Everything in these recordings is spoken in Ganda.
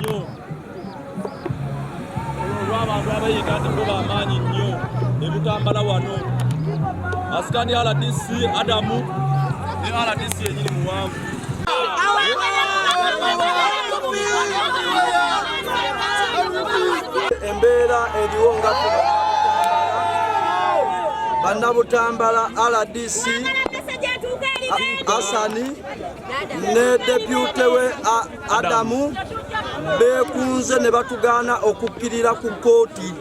nnyo olw'abantu abayita nti bo bamaanyi nnyo ebutambala wano asikani RDC Adamu ne RDC enyini muwanvu. Embeera eriwo nga bannabutambala RDC Asani ne depute we Adamu beekunze ne batugaana okukkirira ku kkooti.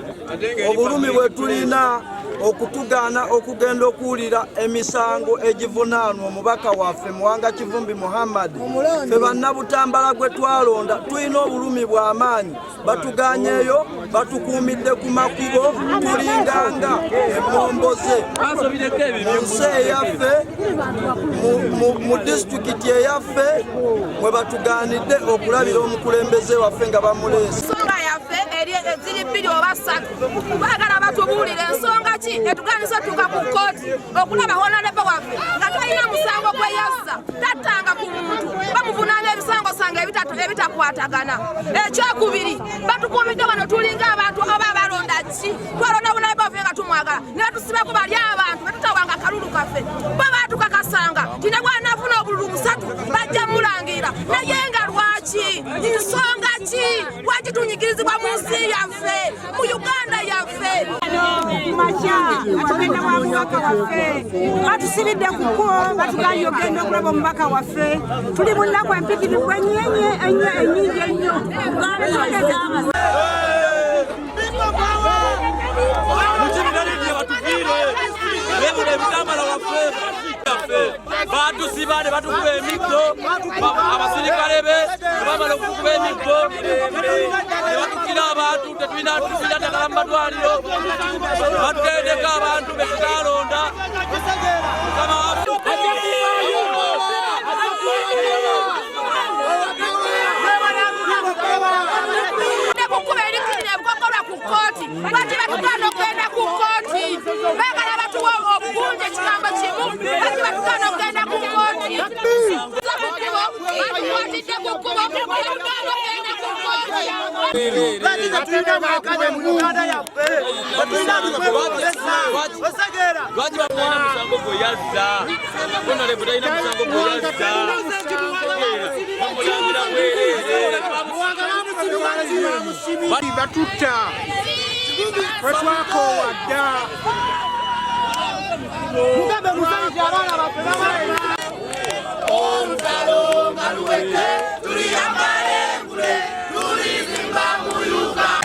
Obulumi bwe tulina okutugaana okugenda okuwulira emisango egivunaanwa omubaka waffe Muwanga Kivumbi Muhammad, ffe bannabutambala gwe twalonda tulina obulumi bw'amaanyi. Batuganyeeyo, batukuumidde ku makubo, tulinganga emmomboze mu nsi eyaffe, mu disitulikiti eyaffe mwe batugaanidde okulabira omukulembeze waffe nga bamuleese. Ensonga yaffe eri eziri bbiri oba ssatu, baagala batubuulire ensonga ki etugaanisa otuuka ku kkooti okulaba honalebo waffe nga talina musango gwe yazza, tattanga ku muntu, bamuvunaana ebisangosanga ebitakwatagana. Ekyokubiri, batukuumidde wano tulinga abantu oba abalonda ki, twalonda honalebo waffe nga tumwagala ne batusibako bali abantu betutawanga akalulu kaffe, bo baatukakasanga nti ne bw'anaafuna obululu busatu bajja mulangirira. Naye nga lwaki, nsonga ki, lwaki tunyigirizibwa mu nsi yaffe, mu Uganda yaffe? Kumakya atugenda wa mubaka waffe, batusibidde ku kkubo, batugambye ogenda okulaba omubaka waffe. Tuli mu nnaku empitirivu ennyo ennyo ennyo ennyingi ennyo. Batusiba ne batukuba emiggo, abasirikale be bamala okukuba emiggo ne batukira abantu, tetulina tulina ddagala mu malwaliro, batutendeka abantu be tutalonda. Mukama waffe kukuba erikirira ebikokolwa ku kkooti, lwaki batugaana okugenda ku kkooti? Baagala batuwa obugunje ekigambo kimu, lwaki batugaana okugenda ku kkooti? Batukwatidde ku kkubo, batugaana okugenda ku kkooti. Lwaki batalina musango gwe yazza? Honorable talina musango gwe yazza. Bamulangira bwereere. Batutta twetwakoowa dda. Mugambe musajja abaana baffe baba. Olutalo nga luwedde tuliyambala engule tulizimba mu Uganda.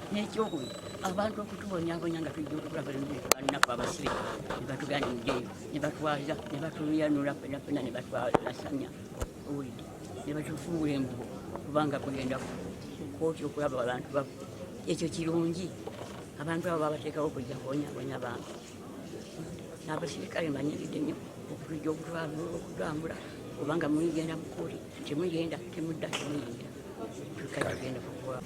N'ekyokubiri, abantu okutubonyabonya nga tujja okulaba bannaffe abasibe ne batuganda mujjeyo ne batwaza ne batuyanula ffena ffena ne batwalasanya owulidde ne batufuula embugo kubanga kugenda ku kkooti okulaba abantu baffe. Ekyo kirungi, abantu abo babateekawo okujja kubonyabonya abantu. N'abasirikale mbanyigidde nnyo okutujja okutambula kubanga mugenda mu kkooti, temugenda, temudda, temuyingira, tukatugenda kukuwa.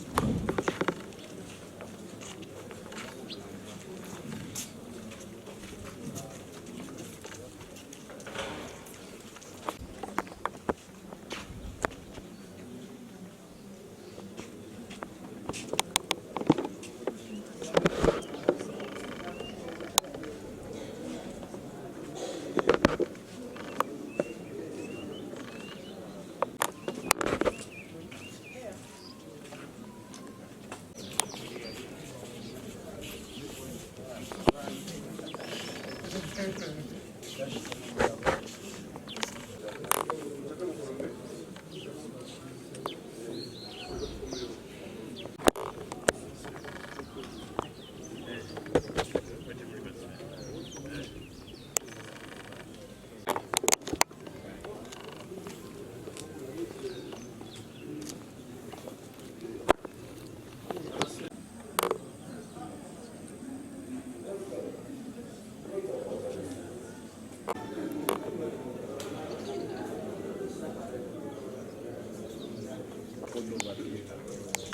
Court of Appeal.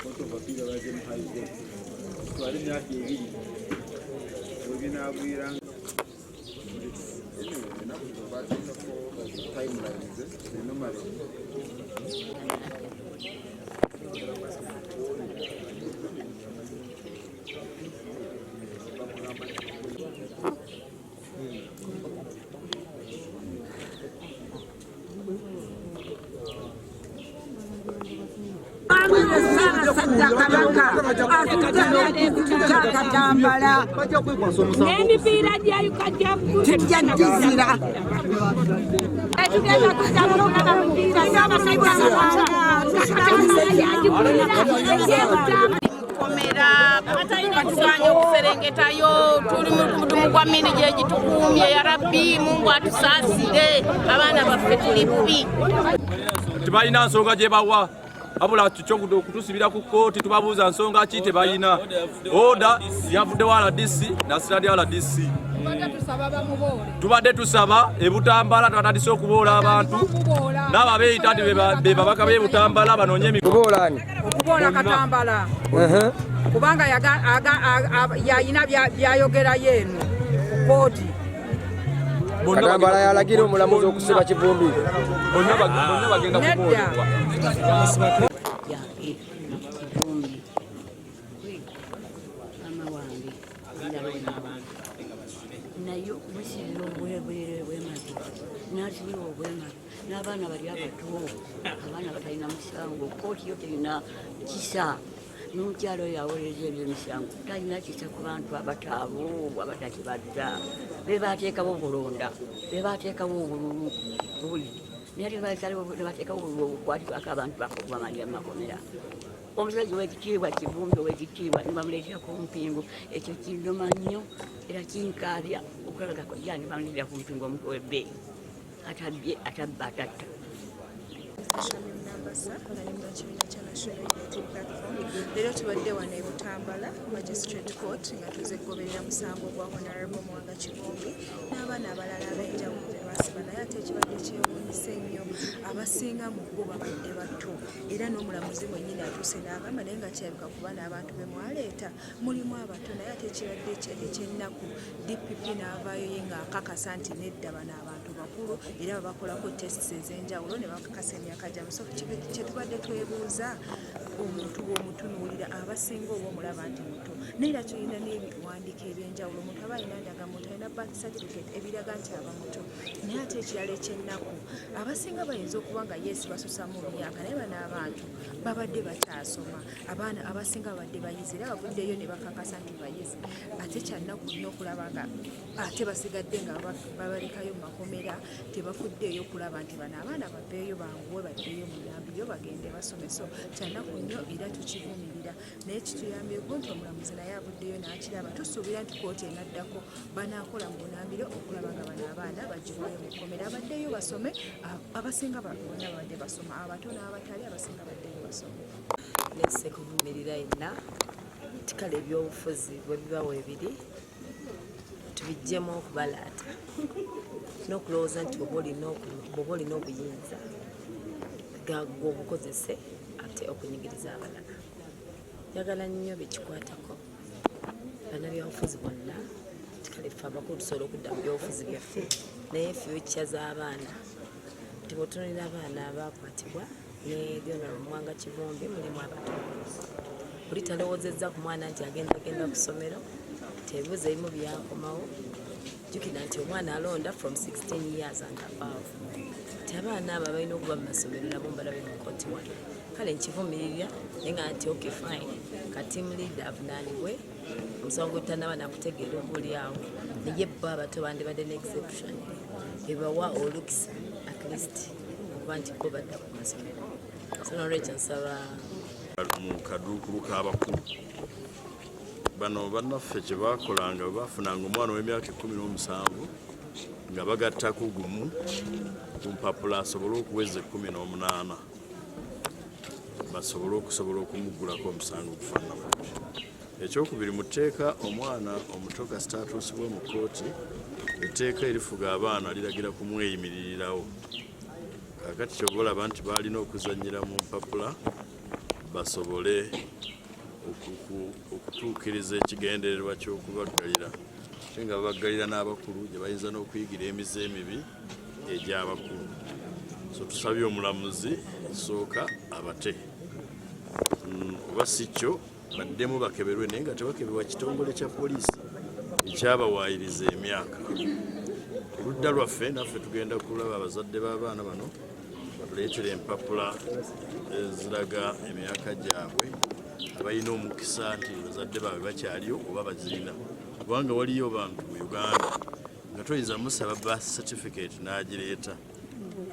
Court of Appeal babadde mu High Court. Tutwale emyaka 2 webinaagwira. Anyway, ennaku zino bateekako timelines, eh, normally Ssaabasajja Kabaka atutadde Katambala n'emipiira gya tujja gizira. Tugenda kuddamu okulaba mupiira Ssaabasajja Kabaka. Komera batuganya okuserengetayo, tuli mu mudumu gwa mini gye gitukuumye. Ya Rabbi, Mungu atusaasire, abaana baffe tuli bubi. Tebalina nsonga gye bawa wabula okutusibira ku kkooti. Tubabuuza nsonga ki, tebalina. Order yavuddewo RDC nasiradi RDC. Tubadde tusaba ebutambala, twatandise okuboola abantu n'abo abeeyita nti be babaka b'ebutambala banoonye. Kuboolani? Okuboola Katambala kubanga yayina byayogerayo eno ku kooti. Katambala yalagira omulamuzi okusiba Kivumbi. Bonna bagenda Nedda. kuboolebwa. Yange Kivumbi, mama wange ndaba naye okumusibira obwebwere bwemazi nasibira obwemazi n'abaana bali abato, abaana batalina musango. Kooti yo terina kisa, n'omukyalo oyo awolereza ebyemisango talina kisa ku bantu abataabo abatakibadda. Bebateekawo obulonda, bebateekawo obululu buli, naye tebateekawo obululu obukwatibwako abantu bakubamalira mu makomera. Omusajja owekitiibwa Kivumbi, owekitiibwa, nibamuleetera ku mpingu, ekyo kinnuma nnyo era kinkaabya okulaba kojja nibamuleetera ku mpingu omuntu ow'ebbeeyi atabbye, atabba, atatta. Shamim Nambasa nga ndi munnakibiina kya National Unity Platform. Leero tubadde wano e Butambala Magistrate Court nga tuze kugoberera musango gwa Honorable Muwanga Kivumbi n'abaana abalala ab'enjawulo be baasiba, naye ate ekibadde kyewuunyisa ennyo, abasinga mu bo babadde bato, era n'omulamuzi mwennyini atuuse n'agamba naye nga kirabika kuba n'abantu be mwaleeta mulimu abato. Naye ate ekibadde ekyennaku, DPP n'avaayo ye ng'akakasa nti nedda, bano abantu bakulu, era babakolako tests ez'enjawulo ne bakakasa emyaka gyabwe. So kyetubadde twebuuza, omuntu bw'omutunuulira abasinga oba omulaba nti muto, naye era tulina n'ebiwandiiko ebyenjawulo, omuntu aba alina ndagamuntu, alina birth certificate ebiraga nti aba muto. Naye ate ekirala ekyennaku, abasinga bayinza okuba nga yes, basusa mu myaka, naye bano abantu babadde bakyasoma. Abaana abasinga babadde bayizi, era bavuddeyo ne bakakasa nti bayizi. Ate kyannaku nnyo okulaba nga ate basigadde nga babalekayo mu makomera, tebafuddeeyo okulaba nti bano abaana baveeyo banguwe baddeyo mu nambiryo bagende basome. So kyannaku nnyo era tukivumirira, naye kituyambyeko nti omulamuzi naye avuddeyo n'akiraba. Tusuubira nti kooti enaddako banaakola mu bunambiro okulaba nga bano abaana bagibwayo mu kkomera abaddeyo basome. Abasinga bonna babadde basoma, abato n'abatali, abasinga baddeyo basome. Nesse kuvumirira yenna nti kale ebyobufuzi bwe biba weebiri, tubiggyemu okubalaata n'okulowooza nti bw'oba olina obuyinza gwe obukozese ate okunyigiriza abalala. Njagala nnyo bekikwatako, bannabyabufuzi bonna, nti kale ffe abakulu tusobola okudda mu byobufuzi byaffe, naye future z'abaana, nti bw'otunuulira abaana abakwatibwa ne Honorable Muwanga Kivumbi, mulimu abato. Buli talowoozezza ku mwana nti agenda genda ku ssomero, teebuuza ebimu byakomawo. Jjukira nti omwana alonda from 16 years and above, nti abaana abo abalina okuba mu masomero nabo mbalabe mu kooti wano. Kale nkivumirira, naye nga nti okay, fine, ka team leader avunaanibwe omusango gwetutanaba nakutegeera oba oli awo, naye bo abato bandibadde ne exception ebawa olukisa at least okuba nti bo badda ku masomero. So nolwekyo nsaba mu kaduukulu k'abakulu bano bannaffe kye baakolanga, bwe baafunanga omwana ow'emyaka 17 nga bagattako gumu ku mpapula asobole okuweza 18, basobole okusobola okumuggulako omusango ogufaanana bwetyo. Ekyokubiri, mu tteeka, omwana omuto kasita atuusibwa mu kkooti, etteeka erifuga abaana liragira kumweyimiririrawo. Kaakati kyova olaba nti baalina okuzannyira mu mpapula. basobole okutuukiriza ekigendererwa ky'okubaggalira ate nga babaggalira n'abakulu gye bayinza n'okuyigira emize emibi egy'abakulu. So tusabye omulamuzi esooka abate oba si kyo baddemu bakeberwe naye nga tebakeberwa kitongole kya poliisi ekyabawaayiriza emyaka. Ku ludda lwaffe naffe tugenda kulaba abazadde b'abaana bano batuleetere empapula eziraga emyaka gyabwe abalina omukisa nti bazadde baabwe bakyaliyo oba bazirina kubanga waliyo bantu mu Uganda nga toyinza musaba birth certificate n'agireeta.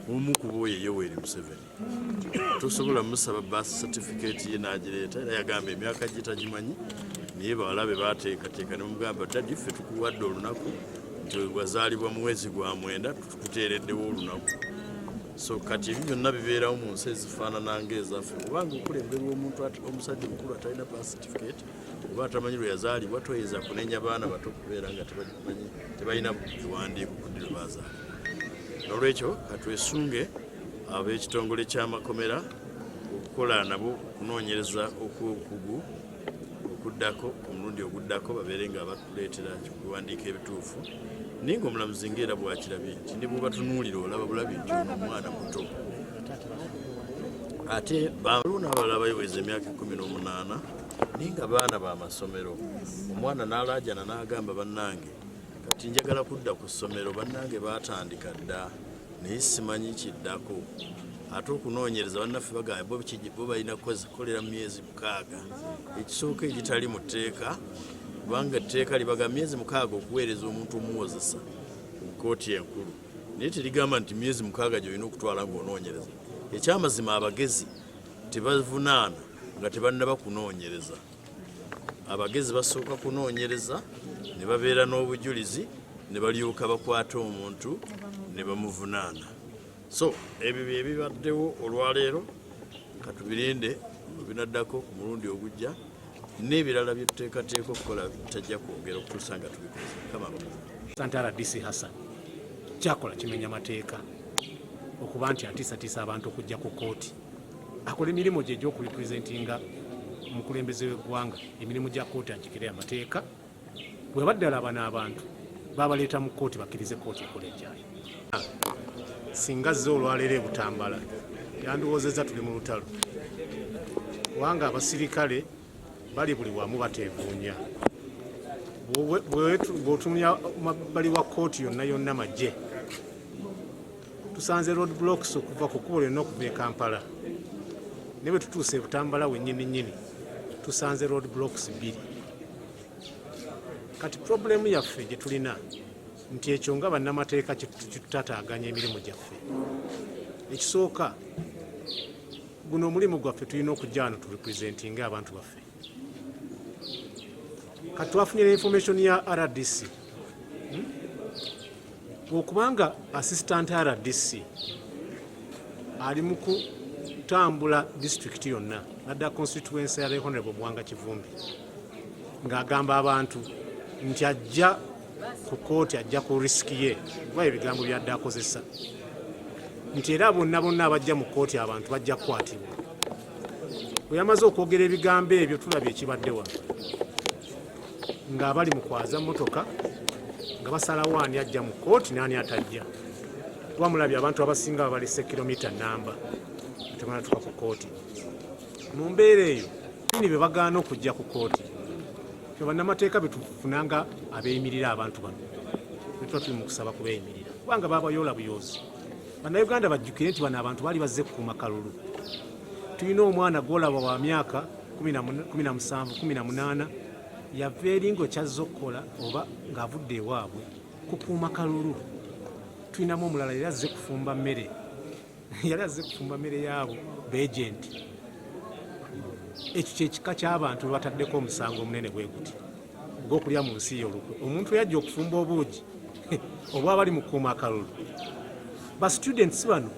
Omu ku bo ye Yoweri Museveni. Tosobola musaba birth certificate ye n'agireeta era yagamba emyaka gye tagimanyi naye bawala be baateekateeka ne bamugamba daddy ffe tukuwadde olunaku nti wazaalibwa mu mwezi gwa mwenda tukuteereddewo olunaku. So kati ebyo byonna bibeerawo mu nsi ezifaanana ng'ezaffe kubanga okulemberwa omuntu omusajja omukulu atalina birth certificate oba atamanyi lwe yazaalibwa toyinza kunenya baana bato kubeera nga tebamanyi tebalina biwandiiko ku ddi lwe baazaalibwa. N'olwekyo katwesunge ab'ekitongole ky'amakomera okukola nabo okunoonyereza okw'obukugu okuddako ku mulundi oguddako babeere nga batuleetera ebiwandiiko ebituufu naye ng'omulamuzi ng'era bwakirabye nti ne bw'obatunuulira olaba bulabi nti ono omwana muto ate waliwo n'abalala bayiweza emyaka 18 naye nga baana ba masomero omwana n'alaajana n'agamba bannange Kati njagala kudda ku ssomero bannange baatandika dda naye simanyi kiddako. Ate okunoonyereza bannaffe bagamba bo bo balina kukolera mu myezi mukaaga ekisooka egitali mu tteeka kubanga etteeka libaga myezi mukaaga okuweereza omuntu omuwozesa mu kkooti enkulu naye terigamba nti myezi mukaaga gy'olina okutwala ng'onoonyereza. Ekyamazima abagezi tebavunaana nga tebannaba kunoonyereza. Abagezi basooka kunoonyereza ne babeera n'obujulizi ne balyoka bakwata omuntu ne bamuvunaana. So ebyo bye bibaddewo olwaleero, katubirinde binaddako ku mulundi ogujja n'ebirala bye tuteekateeka okukola tajja kwogera okutuusa nga tubikoze. Mukama abakuume. Santa RDC Hassan kyakola kimenya mateeka okuba nti atiisatiisa abantu okujja ku kkooti. Akola emirimu gye egy'okurepresentinga omukulembeze w'eggwanga, emirimu gya kkooti agigere amateeka. Bweba ddala bano abantu babaleeta mu kkooti bakkirize kkooti ekola egyayo. Singa azze olwaleero e Butambala yandiwoozezza tuli mu lutalo kubanga abasirikale bali buli wamu bateevuunya. Bw'otunulira mabbali wa kkooti yonna yonna magye. Tusanze road blocks okuva ku kkubo lyonna okuva e Kampala ne bwe tutuuse e Butambala wennyini nnyini tusanze road blocks bbiri. Kati pulobulemu yaffe gye tulina nti ekyo nga bannamateeka kitutataaganya emirimu gyaffe. Ekisooka guno omulimu gwaffe tulina okujja wano turepresentinge abantu baffe. Kati twafunye information ya RDC Okubanga assistant RDC ali mu kutambula disitulikiti yonna nadda constituency ya Honorable Muwanga Kivumbi ng'agamba abantu nti ajja ku kooti ajja ku risiki ye kuba ebigambo byadde akozesa nti era bonna bonna abajja mu kooti abantu bajja kukwatibwa. Bwe yamaze okwogera ebigambo ebyo tulabye ekibadde wano. Ng'abali mu kwaza mmotoka nga basalawo ani ajja mu kkooti n'ani atajja kuba mulabye abantu abasinga babalese kilomita namba tebanatuka ku kkooti. Mu mbeera eyo ni be bagaana okujja ku kkooti fe bannamateeka be tufuna nga abeeyimirira abantu bano ne tuba tuli mu kusaba kubeeyimirira kubanga babayoola buyoozi. Bannayuganda bajjukire nti bano abantu baali bazze kukuuma kalulu. Tulina omwana gw'olaba wa myaka 17, 18 yava eri ng'okyazza okukola oba ng'avudde ewaabwe kukuuma kalulu. Tulinamu omulala yali azze kufumba mmere, yali azze kufumba mmere yaabo beejenti. Ekyo kyekika ky'abantu be bataddeko omusango omunene bwe guti ogw'okulya mu nsi ye olukwe. Omuntu eyajja okufumba obuugi obwaba ali mu kukuuma akalulu. Ba students bano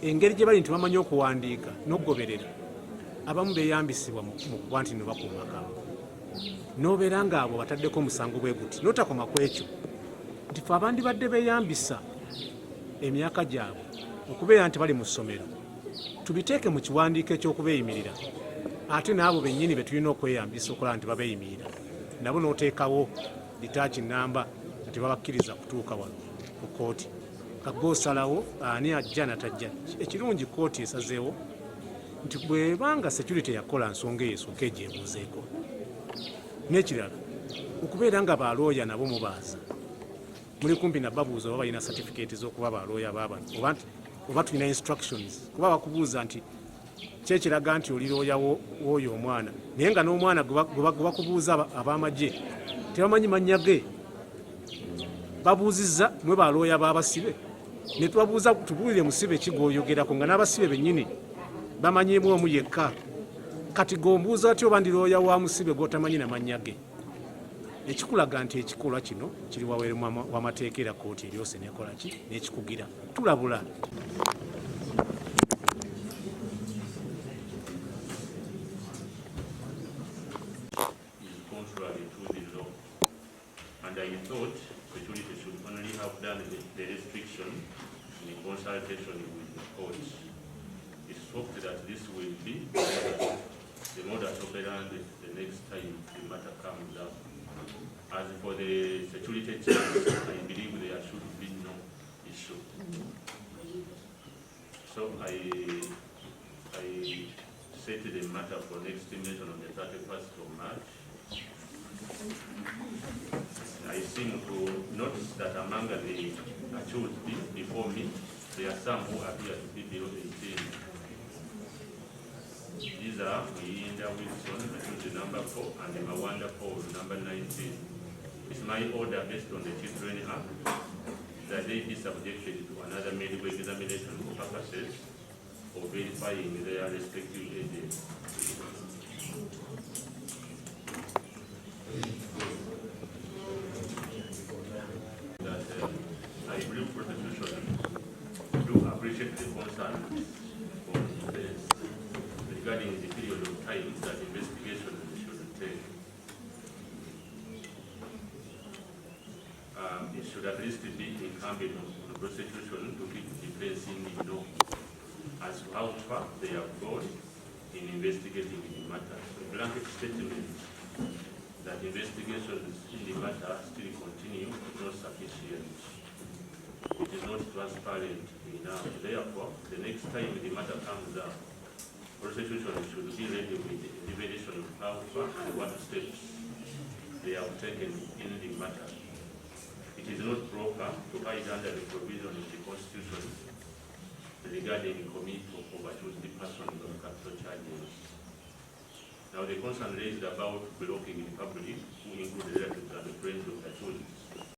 engeri gye bali nti bamanyi okuwandiika n'okugoberera abamu beeyambisibwa mu kuba nti no bakuuma akalulu n'obeera ng'abo bataddeko omusango bwe guti n'otakoma ku ekyo nti fe abandibadde beeyambisa emyaka gyabwe okubeera nti bali mu ssomero. Tubiteeke mu kiwandiiko eky'okubeeyimirira, ate n'abo bennyini be tulina okweyambisa okulaba nti babeeyimirira nabo n'oteekawo litaaki nnamba nga tebabakkiriza kutuuka wano ku kkooti, nga ggwe osalawo ani ajja n'atajja. Ekirungi kkooti esazeewo nti bw'eba nga security yakola nsonga eyo esooke egyebuuzeeko. N'ekirala okubeera nga balooya nabo mubaaza muli kumpi na babuuza oba balina certificate z'okuba balooya baabano oba nti oba tulina instructions, kuba bakubuuza nti kyekiraga nti oli looya w'oyo omwana, naye nga n'omwana gwe bakubuuza ab'amagye tebamanyi mannya ge. Babuuzizza mwe balooya b'abasibe ne tubabuuza tubuulire musibe ki gw'oyogerako, nga n'abasibe bennyini bamanyiimu omu yekka. Kati gombuuza otya oba ndi looya wa musibe gw'otamanyi na mannya ge? Ekikulaga nti ekikolwa kino kiri waweru w'amateeka, era kkooti eryose nekola ki n'ekikugira. Tulabula. Is contrary to the law. And I thought security should only have done the restriction in consultation with the courts. It's hoped that this will be the modus operandi the next time the matter comes up. As for the security checks, I believe there should be no issue. So I set the matter for next mention on the 31st of March. I seem to notice that among the accused before me, there are some who appear to be below 18. These are Muyinda Wilson, accused number 4, and Mawanda Paul, number 19. It's my order based on the Children Act that they be subjected to another medical examination for purposes of verifying their respective ages. That I believe prosecution do appreciate the concerns of defense regarding the period of time that investigation should take. It should at least be incumbent on the prosecution to keep defense in the know as to how far they have gone in investigating the matter. The blanket statement that investigations in the matter still continue is not sufficient. It is not transparent enough. Therefore, the next time the matter comes up, prosecution should be ready with the revelation of how far and what steps they have taken in the matter. It is not proper to hide under the provision in the Constitution regarding committal of accused persons on capital charges. Now, the concern raised about blocking the public, who include relatives and friends of the accused,